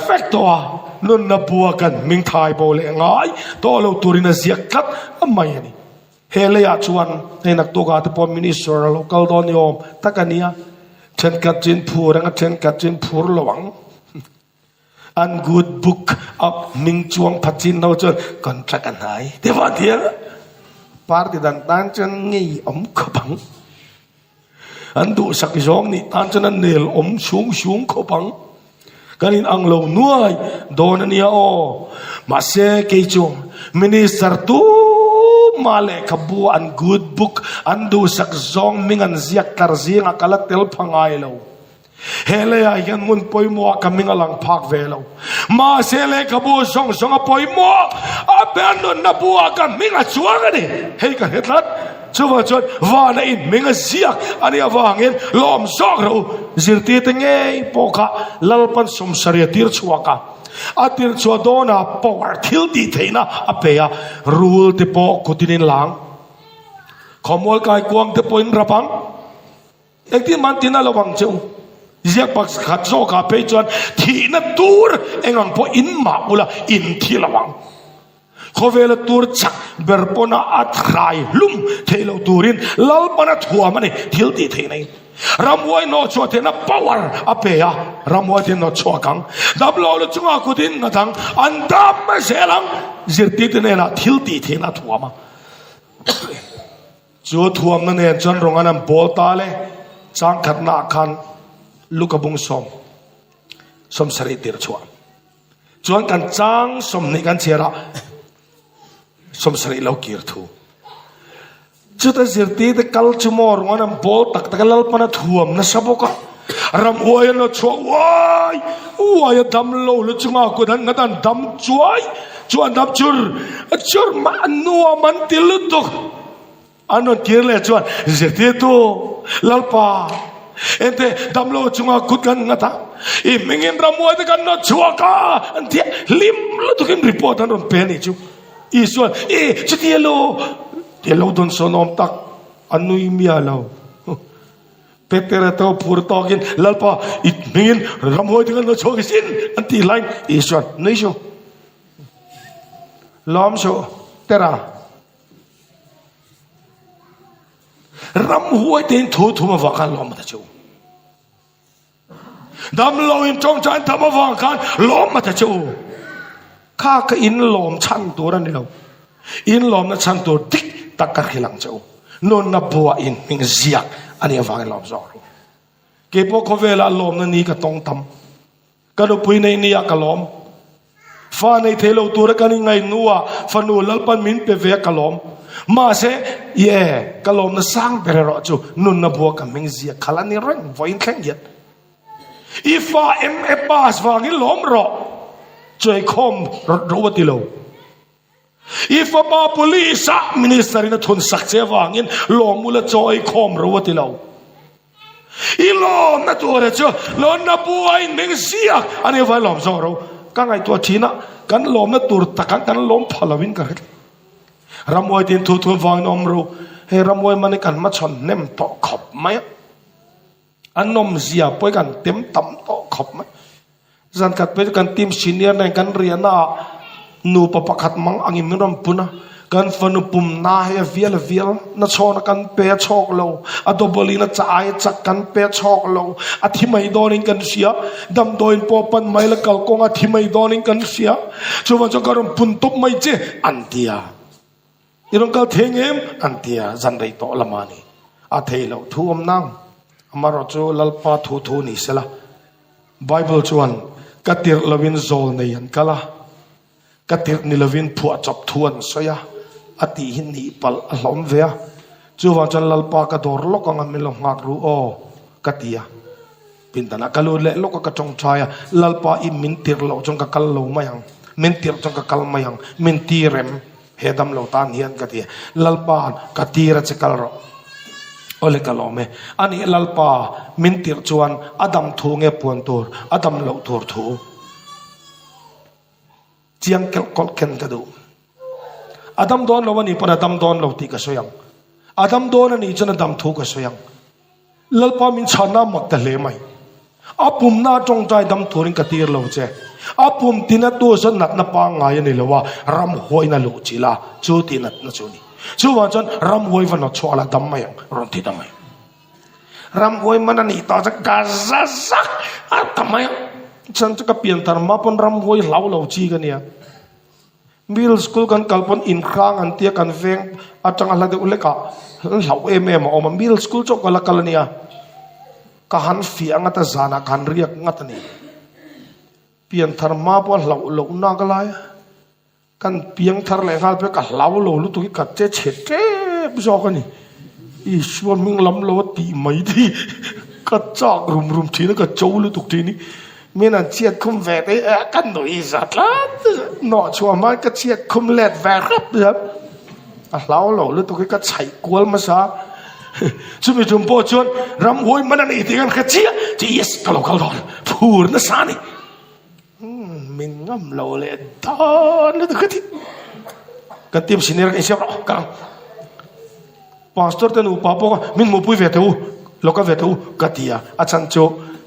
vek tawh a, nunna bua kan hming thai bo leh ngai tawh lo turin a ziak tlat mai a ni. He leiah chuan hei naktukah te pawh minister a lo kal dawn ni awm tak a nia. Thenkhat chu in phur ang a, thenkhat chu in phur lo ang. An good book a hming chuang phat chin ho chuan contract a hnai te pawh an ti a, party dang tan chuan ngei awm khawp ang, an duhsak zawng nih tan chuan a nel awm sung sung khawp ang, kan in ang lo nuai dawn a nia aw, mahse kei chu minister tumah lehkhabu an good book an duhsak zawng hming an ziak tlar zingah ka la tel pha ngai lo. He leiah hian hmun pawimawhah ka hming a lang phak ve lo. Mahse lehkhabu zawng zawng a pawimawh, a ber nunna buah ka hming a chuang a ni. Hei ka hre tlat. Chuvang chuan vana in hming a ziak a nih avangin lawm zawk rawh u. Zirtirte ngei pawh kha Lalpan sawmsarih a tir chhuak a. A tir chhuah dawnah power thil tih theihna a pe a, rul te pawh kutin in lang, khawmual kaikuang te pawhin rap ang. Engtin man tin a lo ang che u? Ziak pakhat zawkah phei chuan thihna tur eng ang pawh in mah ula in thi lo ang. Khawvela tur chak ber pawna a thrai hlum theih loh turin Lalpana thuam a ni, thil tih theihna in. Ramhuai hnawh chhuah theihna power a pe a, ramhuai te hnawh chhuak ang. Damlo lu chungah kut in nghat ang, an dam zel ang. Zirtirte hnenah thil tih theihna a thuam a. Chu thuamna nen chuan rawng an han bawl ta le, chang khatnaah khan Luka bung sawm, 70 tir chhuah chuan kan chang 20 kan chhiar a, 70 lo kir thu. Chuta zirtirte kal chu maw rawng an han bawl tak tak a, Lalpana thuam nasa bawk a, ramhuai an lo chhuah uai uai a, dam lo lu chunga kut an nghat an dam chuai chu an dam chur chur mah an nuam an ti lutuk. An rawn kir leh chuan zirtirtu Lalpa ente damlo chunga kut kan nghat a, i hmingin ramhuai te kan rawn chhuak a an ti a, hlim lutukin report an rawn pe a nih chu. Isuan i chuti elo ti lo dawn sawn awm tak a nui miah lo. Petera te ho phur tawkin Lalpa i hmingin ramhuai te kan rawn chhuak i sin an tih hlaiin Isuan nui suh lawm suh Tera. Ramhuai te in thu thum avang khan lawm ta chu. Dam lo in tawngtai tham avang khan lawm ta chu. Kha ka in lawm chhan tur ani lo. In lawm na chhan tur dik tak ka hrilh ang che u. Nunna bua in hming ziak ani avangin lawm zawk ru. Keipawh khawvelah lawmna ni ka tawng tam. Ka nupui nei nia ka lawm. Fa nei thei lo tura kan inngaih hnuah fanu Lalpan min pe ve a ka lawm. Mahse, ie, ka lawmna sang ber erawh chu nunna bua ka hming zia khalh a ni reng vawiin thleng hian. I fa MA pass vangin lawm rawh, chuaikhawm rawh a ti lo. I fapa police ah minister in a thun sak che avangin lawm ula chaw ei khawm ro a ti lo. I lawmna tura chu lawnna bua in meng ziak a ni vai lawm zawk ro. Ka ngaihtuah thin a, kan lawmna tur takah kan lawm pha lo in ka hre tlat. Ramhuai tin thu thu avangin awm ro. Hei ramhuai man hi kan hmachhawn hnem tawh khawp mai a. A nawmzia pawh hi kan tem tam tawh khawp mai. Zan khat phei chu kan team senior nen kan riahna ah nupa pakhat mang angin min rawn pun a, kan fanu pum na hi a vial a vial, na chhawna kan pe a chhawk lo, a double in a chah ai a chak kan pe a chhawk lo, a thi mai dawnin kan hria, damdawiin pawh pan mai la kalkawng a thi mai dawnin kan hria, chuvang chuan ka rawn pun tawp mai che an ti a. I rawn kal thei ngem? An ti a, zan rei tawh lama a ni. A thei loh thu awm nang. Amaherawh chu Lalpa thu thu ni sela. Bible chuan, Ka tirh lovin zawl nei an kal a, ka tirh ni lovin phuahchawp thu an sawi a, a tih hi nih palh a hlawm ve a. Chuvang chuan Lalpa ka dawr lawk anga min lo nghak ru aw, ka ti a. Pindanah ka lut leh lawk a ka tawngtai a, Lalpa i min tirh loh chuan ka kal lo mai ang, min tirh chuan ka kal mai ang, min tir em? He damlo tan hian ka ti a, Lalpa'n ka tir a che kal rawh. Awle ka lawm e. Anih Lalpa min tirh chuan a dam thu nge puan tur, a dam loh tur thu chiang kelh kawlh ken ka duh. A dam dawn lo anih pawn a dam dawn lo tih ka sawi ang. A dam dawn anih chuan a dam thu ka sawi ang. Lalpa min chhanna a mak ta hle mai. A pumna a tawngtai dam turin ka tir lo che. A pum tina tu chuan natna pangngai a ni lo a, ramhuaina luh chilh a, chu tih natna chu a ni. Chuvang chuan ramhuai va nawt chhuah la dam mai ang, rawn ti ta mai. Ramhuai man a nih tawh chuan ka za zak a ta mai ang. Chuan chu ka pianthar hma pawn ramhuai hlau lo chi ka nia. Middle school kan kal pawn inhrang an tia kan veng atanga hla deuh hlek ah hlauh em em a awm a, middle school chauh ka la kal ania, ka han fiah ngat a zanah ka han riak ngat a ni. Pianthar hma pawh a hlauh loh nak lai a, kan piangthar leh nghal pawh ka hlau lo lutuk hi ka che chhe tep zawk a ni. Isua hming lam lo a tih mai te hi ka chak rum rum thin a, ka cho lutuk thin hi. Min an chhiat khum ve te hi ka nui za tlat nawh chhuah hma ka chhiat khum let ve hrep zat a hlau lo lutuk hi ka chhaih kual hmasa chumi tum pawh chuan ramhuai man a ni tih kan hre chiah chu yes ka lo kal dawn phur nasa a ni min ngam lo leh dawn lutuk ka ti kan team senior ka insiam rawh ka ang Pastor te nupa pawh kha min hmuhpui ve teh u, lo kal ve teh u ka ti a, a chhan chu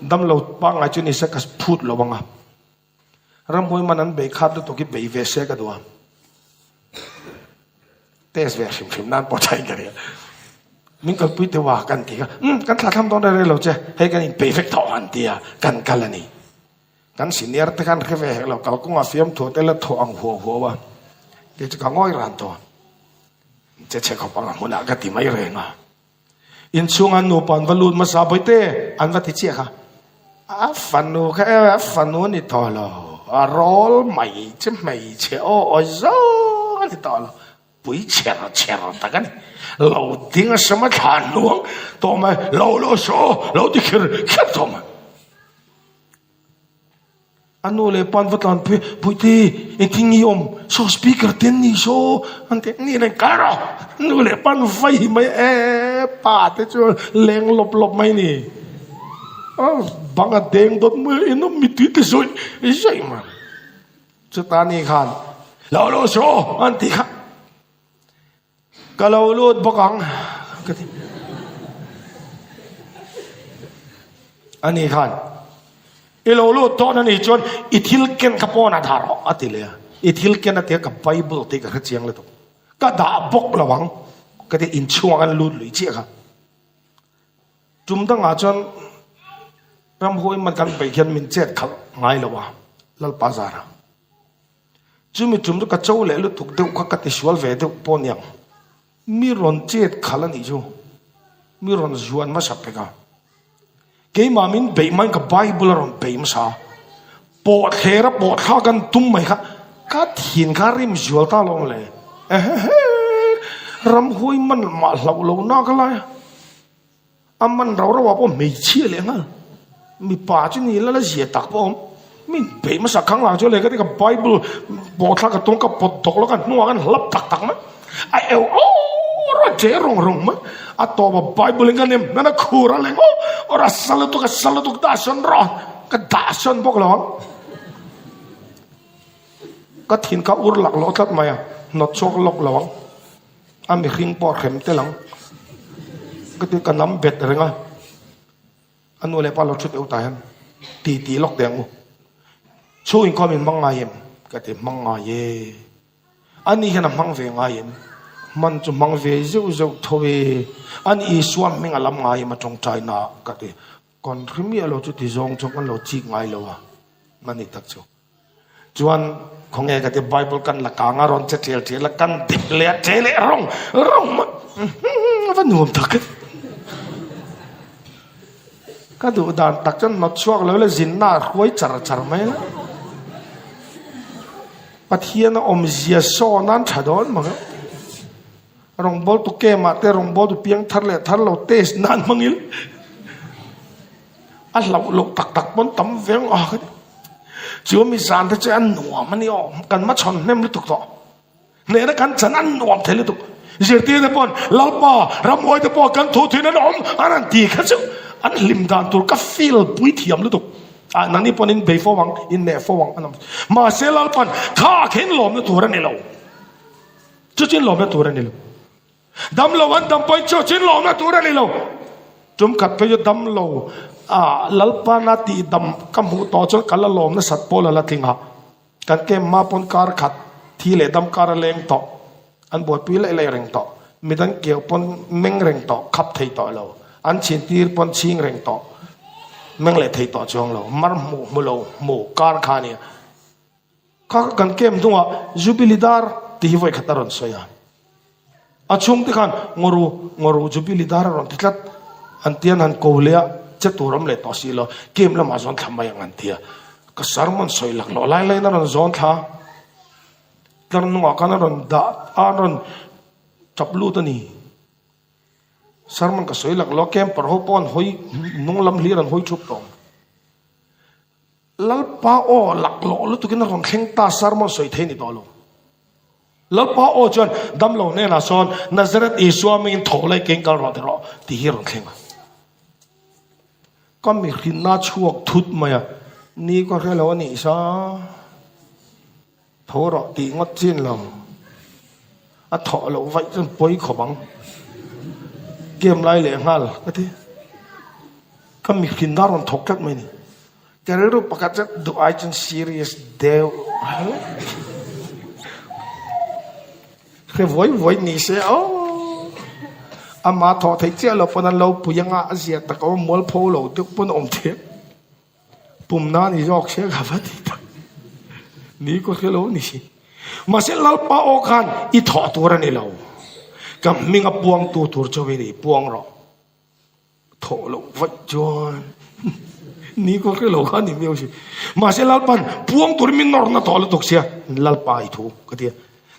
damlo pangngai chu ni se ka phut lo ang a. Ramhuai man an bei khat lutuk hi bei ve se ka duh a, test ve hrim hrim nan pawh thain ka ria. Min kalpui teh u a kan ti kha, umm kan thlah thlam dawn rei rei lo che, hei kan inpeih vek tawh an ti a, kan kal a ni. Kan senior te khan hre ve hek lo, kalkawngah fiamthu te la thawh ang huau huau a, kei chu ka ngawi ran tawh. Che chhe khawp ang a hmunah ka ti mai reng a. Inchhunga nupa an va lut hmasa bawihte an va ti chiah kha. A fanu kha e, a fanu a ni tawh lo. A rawl mai che hmeichhe aw aw zawng a ni tawh lo. Pui chher chher tak a ni. Lo ding a sama thla hnuang tawh mai, lo lo saw, lo ti kher kher tawh mai. A nu leh pa an va tlan phei, Puite, engtin nge i awm? Saw speaker te an ni saw, an ti, Ni leh kal rawh! Nu leh pa an vai hi mai e, pa te chu leng lawp lawp mai ni. Bang a deng dawt mai a, in awm mitui te zawih zawih mai. Chuta ni khan, Lo lo saw, an ti kha. Ka lo lut bawk ang ka ti. Ani khan, I lo lut dawn a nih chuan i thil ken kha pawn a dah rawh a ti leh a. I thil ken a ti a, ka Bible tih ka hre chiang lutuk. Ka dah bawk lo ang ka ti, inchhungah khan lut lui chiah kha. Tum dangah chuan ramhuai man kan peih hian min chet khalh ngai lo a, Lalpa zara. Chumi tum chu ka cho leh lutuk deuh kha ka tisual ve deuh pawh niang. Mi rawn chet khalh a nih chu. Mi rawn zuan hmasa pek a. Keimah min beih hmain ka Bible a rawn beih hmasa a. Pawh thler a pawh thlak an tum mai kha ka thin kha rim zual ta alawm le. Ehehe ramhuai man mah hlauh lo nak a lai a. A man rau rau ah pawh hmeichhia leh nghal. Mipa chu ni la la zia tak pawh a awm. Mi beih hmasa khang lang chu leh ka ti ka Bible pawh thla ka tum ka pawt dawk lo ka hnungah khan hlap tak tak mai. A eu awr a che rawng rawng mai. A tawp a Bible in ka nem hnan a khur a leng aw awr a sa lutuk a sa lutuk dah sawn rawh ka dah sawn bawk lo ang. Ka thin kha ur laklawh tlat mai a hnawt chhuak lawk lo ang. A mihring pawh a hrem tel ang. Ka ti ka nam bet reng a. A nu leh pa lo thut eu tah hian ti ti lawk teh ang u. Chhung inkhawm in hmang ngai em? Ka ti hmang ngai e. A ni hian a hmang ve ngai em? Hman chu hmang ve zeuh zeuh tho e. A ni Isua hming a lam ngai em a tawngtai na ka ti. Kan hre miah lo chu ti zawng chu kan lo chik ngai lo a. A ni tak chu. Chuan khawnge ka ti Bible kan la kang a rawn che ṭial ṭial a kan dip leh a ṭe leh rawng rawng mai a va nuam tak e. Ka duh dan tak chuan hnawt chhuak lo la zinna a hruai char char mai a. Pathian a awmzia saw nan ṭha dawn mang a. Rawngbawltu camp ah te rawngbawltu piang thar leh thar lo test nan hmangin. A hlauh loh tak tak pawn tam ve ang a ka ti. Chu mi zan te chu a nuam a ni aw, kan hmachhawn hnem lutuk tawh. Hnehna kan chan a nuam thei lutuk. Zirtir te pawn Lalpa ramhuai te pawh kan thu thin an awm an han ti kha chu an hlim dan tur ka feel pui thiam lutuk. Ah nangni pawn in bei fo ang, in neh fo ang an awm. Mahse Lalpan kha kha in lawmna tur a ni lo. Chu chu in lawmna tur a ni lo. Damlo an dam pawhin chu chu in lawmna tur a ni lo. Tum khat phei chu damlo ah Lalpana tih dam ka hmuh tawh chuan ka la lawm nasat pawl a la tling a. Kan kem hma pawn kar khat thi leh dam kar a leng tawh. An buaipui laih laih reng tawh. Midang keu pawn meng reng tawh, khap thei tawh lo. An chhin tir pawn chhing reng tawh, meng leh thei tawh chuang lo. Mar hmuh hmu lo hmu kar kha a nia. Kha kha kan kem hnungah Jubilee dar tih hi vawi khat a rawn sawi a. A chhungte khan Ngawru, Ngawru Jubilee dar a rawn ti tlat. An tian han ko leh a, che tur awm leh tawh si lo, kem lamah zawn thla mai ang an ti a. Ka sermon sawi lak loh lai laiin a rawn zawn thla. Tlar hnungah khan a rawn dah a, a rawn tap lut a ni. Sermon ka sawi lak loh a, camper ho pawh an hawi hnung lam hlir an hawi thup tawh ang. Lalpa aw laklawh lutukin a rawn thleng ta sermon sawi thei ni tawh lo. Lalpa aw chuan damlo hnenah sawn Nazareth Isua hmingin tho lai keng kal rawh ti rawh tih hi a rawn thleng a. Ka mihrinna chhuak thut mai a, ni ka hre lo a nih sa. Tho rawh tih ngawt chin lo. A thawh loh vaih chuan pawi khawp ang. Game lai leh nghal ka ti. Ka mihrinna rawn thawk tlat mai ni. Ka rilru pakhat chuan duh ai chuan serious deuh. Hre vuai vuai ni se aw. Ama thawh theih chiah lo pawn an lo pui anga a zia tak awm mualpho lo deuh pawn a awm theih. Pumna ni zawk se ka va ti tak. Ni ka hre lo ni si. Mahse Lalpa aw khan i thawh tur a ni lo. Ka hming a puangtu tur chu i ni puang rawh. Thawh loh vaih chuan ni ka hre lo kha ni miau si. Mahse Lalpan puang turin min nawrna tawh lutuk sia Lalpa i thu ka ti a.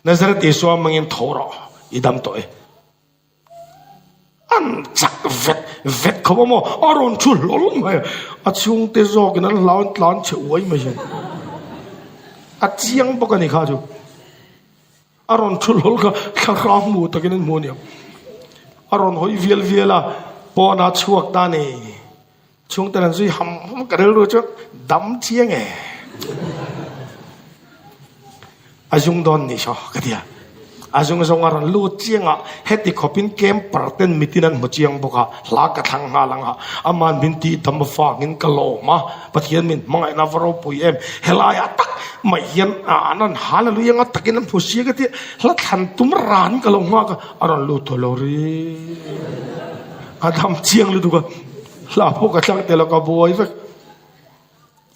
Nazareth Isua hmangin tho rawh i dam tawh e. An chak vet vet khawp a maw? A rawn thu hlawl mai a, a chhungte zawkin an hlau an tlan chhe uai mai hian a chiang bawk a ni kha chu. A rawn thu hlawl kha thla hmu takin an hmu a niang. A rawn hawi vial vial a, pawnah chhuak ta ni. Chhungte an zui ham ham ka rilru chu dam chiang e. A zung dawn ni saw ka ti a. A zung zawng a rawn lut chiang a, heti khawpin camper ten mitin an hmu chiang bawk a, hla ka thlang nghal ang a, aman min tih dam avangin ka lawm a, Pathian min hmangaihna va ropui em, helaiah tak mai hian an rawn hal a lui anga takin an hmu sia ka ti a, hla thlan tum ran ka lo nghak a, a rawn lut tawh lo ri. A dam chiang lutuk a. Hla pawh ka tlang tel a ka buai vek.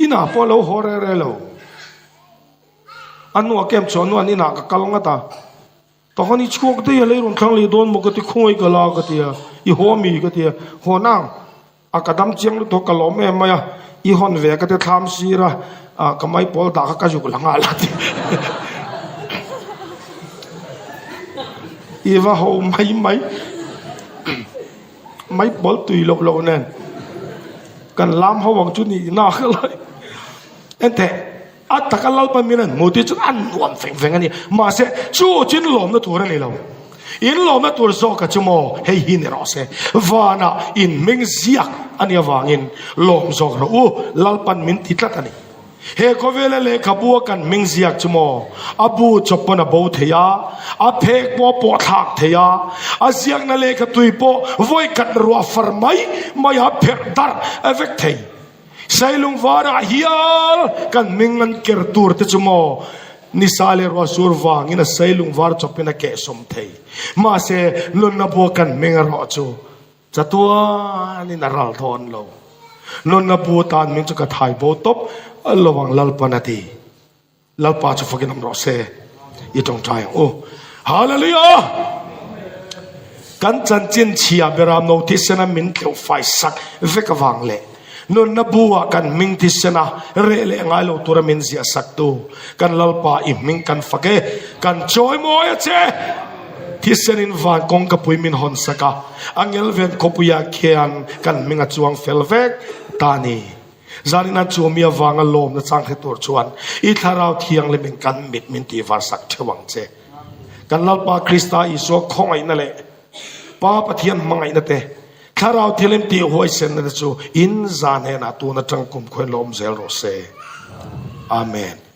Inah pawh a lo haw reh reh lo. A hnua camp chhuah hnuah inah ka kal ngat a. Takhan i chhuak daih a lei rawn thlang leh dawn maw ka ti khawngaih ka la ka ti a. I haw mi ka ti a. Haw nang a ka dam chiang lutuk a ka lawm em mai a. I hawn ve ka ti thlam sir a. Ka maipawl dah kha ka zuk la nghal a ti. I va ho mai mai. Mai pawl tui loh loh nen kan lam ho ang chu nih na kha lai. Enteh, a taka Lalpa min an hmu tih chu an nuam feng feng a ni. Mahse, chu chu in lawmna tur a ni lo. In lawmna tur zawka chu maw hei hi ni rawh se. Vanah in hming ziak a nih avangin lawm zawk rawh u, Lalpan min ti tlat a ni. He khawvela lehkhabu a kan hming ziak chu maw? A bu chawp pawn a bo thei a, a phek pawh a pawh thlak thei a, a ziakna lehkha tui pawh vawi khat ruah far mai mai a pherh darh vek thei. Sailung varah hial kan hming an ker tur te chu maw? Nisa leh ruah sur vangin a sailung var chawpin a kehsawm thei. Mahse, nunna bua kan hming erawh chu Chatuanin a ral dawn lo. Nunna bu tan min chu ka thai bo tawp lo ang Lalpan a ti. Lalpa chu fakin awm rawh se. I tawngtai ang u. Hallelujah! Kan chanchin chhia beram no thisena min tleuh fai sak vek avang leh nunna bu ah kan hming thisena reh leh ngai lo tura min ziah sak tu kan Lalpa i hming kan fak e. Kan chawimawi a che! Thisenin van kawngkapui min hawn sak a, a ngelven khawpuiah khian kan hming a chuang fel vek. ta ni. Zanin a chumi avanga lawmna chang hre tur chuan i Thlarau Thianghlimin kan mit min tihvar sak theuh ang che. Kan Lalpa Krista Isua khawngaihna leh Pa Pathian hmangaihna te, Thlarau Thianghlim tih huaisenna te chu in zan hnenah tun atang kumkhuain la awm zel rawh se. Amen.